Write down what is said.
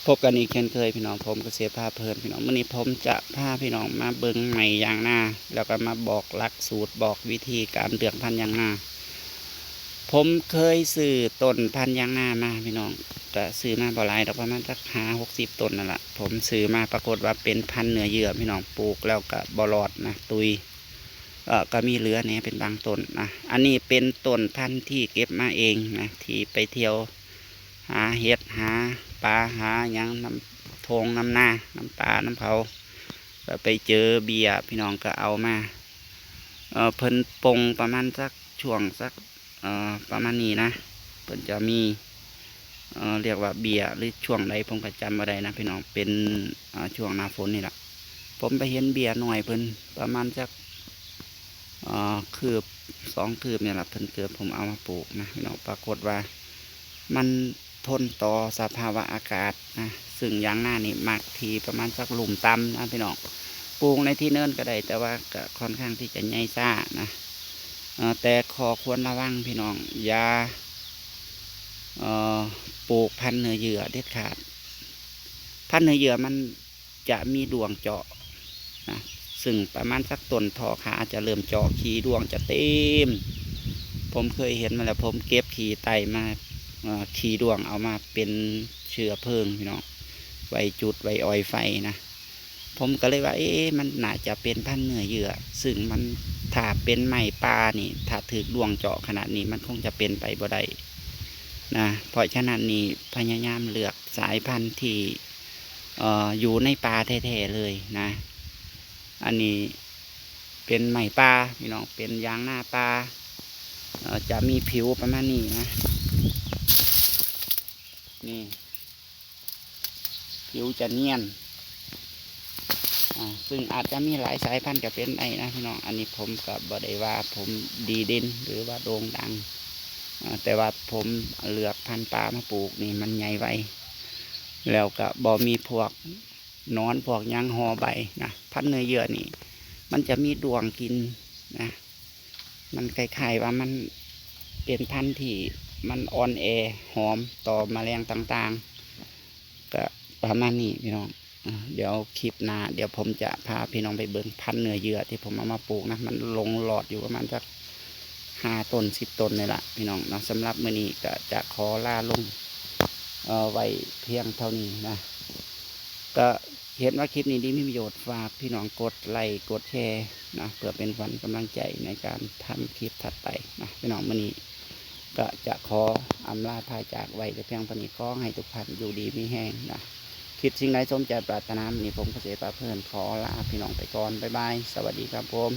ພົບກັນອີກເຊັ່ນເຄີຍພີ່ນ້ອງ, ຜົມກະເສດພາເພີນພີ່ນ້ອງ. ມື້ນີ້ຜົມຈະພາພີ່ນ້ອງມາເບິ່ງໄມ້ຢາງນາ ແລ້ວກໍມາບອກຫຼັກສູດ ບອກວິທີການເລືອກພັນຢາງນາ. ຜົມເຄີຍຊື້ຕົ້ນພັນຢາງນາມາພີ່ນ້ອງ, ກະຊື້ມາບໍ່ຫຼາຍດອກ, ປະມານຈັກຫ້າຫົກສິບຕົ້ນນັ້ນລະ. ຜົມຊື້ມາປາກົດວ່າເປັນພັນເນື້ອເຍື່ອພີ່ນ້ອງ, ປູກແລ້ວກະບໍ່ລອດນະ, ຕຸຍ, ເອີ ກະມີເຫຼືອແດ່ເປັນບາງຕົ້ນນະ. ອັນນີ້ເປັນຕົ້ນພັນທີ່ເກັບມາເອງນະ, ທີ່ໄປທ່ຽວ ຫາເຫັດ ຫາປາ ຫາຫຍັງນຳທົ່ງນຳນາ ນຳປ່ານຳເຂົາ, ກໍໄປເຈີເບ້ຍພີ່ນ້ອງກໍເອົາມາ. ເອີ ເພິ່ນປົ່ງປະມານສັກ ຊ່ວງສັກ ເອີ ປະມານນີ້ນະ, ເພິ່ນຈະມີ ເອີ ຮຽກວ່າເບ້ຍ ຫຼື ຊ່ວງໃດ ຜົມກໍຈຳບໍ່ໄດ້ນະພີ່ນ້ອງ, ເປັນ ເອີ ຊ່ວງໜ້າຝົນນີ້ລະ. ຜົມໄປເຫັນເບ້ຍນ້ອຍເພິ່ນປະມານຈັກ ເອີ ຄືບສອງຄືບນີ້ລະ, ເພິ່ນເກີດ ຜົມເອົາມາປູກນະພີ່ນ້ອງ. ປາກົດວ່າມັນທົນຕໍ່ສະພາວະອາກາດນະ, ຊຶ່ງຢາງນານີ້ມັກທີ່ປະມານສັກລຸ່ມຕ່ຳນະພີ່ນ້ອງ. ປູກໃນທີ່ເນີນກໍໄດ້, ແຕ່ວ່າກໍຄ່ອນຂ້າງທີ່ຈະໃຫຍ່ຊ້ານະ. ເອີ ແຕ່ຂໍ້ຄວນລະວັງພີ່ນ້ອງ, ຢ່າ ເອີ ປູກພັນເນື້ອເຍື່ອເດັດຂາດ. ພັນເນື້ອເຍື່ອມັນ ຈະມີດ້ວງເຈາະນະ, ຊຶ່ງປະມານສັກຕົ້ນທໍ່ຂາຈະເລີ່ມເຈາະ, ຂີ້ດ້ວງຈະເຕັມ. ຜົມເຄີຍເຫັນມາແລ້ວ, ຜົມເກັບຂີ້ໄຕ້ມາ, ເອີ ຂີ້ດ້ວງເອົາມາເປັນເຊື້ອເພີງພີ່ນ້ອງ, ໄວ້ຈຸດ ໄວ້ອອຍໄຟນະ. ຜົມກໍເລີຍວ່າ ເອ ມັນໜ້າຈະເປັນພັນເນື້ອເຍື່ອ, ຊຶ່ງມັນ ຖ້າເປັນໄມ້ປ່ານີ້ ຖ້າຖືກດ້ວງເຈາະຂະໜາດນີ້ ມັນຄົງຈະເປັນໄປບໍ່ໄດ້ນະ. ເພາະສະນັ້ນນີ້ ພະຍາຍາມເລືອກສາຍພັນທີ່ ເອີ ຢູ່ໃນປ່າແທ້ໆເລີຍນະ. ອັນນີ້ເປັນໄມ້ປ່າພີ່ນ້ອງ, ເປັນຢາງນາປ່າ, ເອີ ຈະມີຜິວປະມານນີ້ນະ, ນີ້ ຜິວຈະນຽນ. ອາ ຊຶ່ງອາດຈະມີຫຼາຍສາຍພັນກໍເປັນໄດ້ນະພີ່ນ້ອງ. ອັນນີ້ຜົມກໍບໍ່ໄດ້ວ່າຜົມດີເດັ່ນ ຫຼືວ່າໂດ່ງດັງ, ອາ ແຕ່ວ່າຜົມເລືອກພັນປ່າມາປູກນີ້ ມັນໃຫຍ່ໄວ ແລ້ວກໍບໍ່ມີພວກໜອນພວກຫຍັງຫໍ່ໃບນະ. ພັນເນື້ອເຍື່ອນີ້ມັນຈະມີດ້ວງກິນນະ, ມັນຄ້າຍໆວ່າມັນເປັນພັນທີ່ມັນອ່ອນແອ ຫອມຕໍ່ມະແລງຕ່າງໆ. ກະປະມານນີ້ພີ່ນ້ອງ. ອາ ດຽວຄລິບໜ້າ ດຽວຜົມຈະພາພີ່ນ້ອງໄປເບິ່ງພັນເນື້ອເຍື່ອທີ່ຜົມເອົາມາປູກນະ, ມັນຫຼົງຫຼອດຢູ່ປະມານຈັກຫ້າຕົ້ນ ສິບຕົ້ນນີ້ລະພີ່ນ້ອງເນາະ. ສຳລັບມື້ນີ້ກະຈະຂໍລາລົງ ເອີ ໄວ້ພຽງເທົ່ານີ້ນະ. ກະເຫັນວ່າຄລິບນີ້ດີມີປະໂຫຍດ, ຝາກພີ່ນ້ອງກົດໄລ ກົດແຊນະ ເພື່ອເປັນຂວັນກຳລັງໃຈໃນການທຳຄລິບຖັດໄປນະພີ່ນ້ອງ. ມື້ນີ້ ກໍຈະຂໍອຳລາພາຈາກໄວ້ແຕ່ພຽງເທົ່ານີ້. ຂໍໃຫ້ທຸກທ່ານຢູ່ດີມີແຮງນະ, ຄິດສິ່ງໃດສົມໃຈປາດຖະໜາ. ມື້ນີ້ຜົມກະເສດພາເພີນ ຂໍລາພີ່ນ້ອງໄປກ່ອນ. ບາຍບາຍ. ສະຫວັດດີຄັບຜົມ.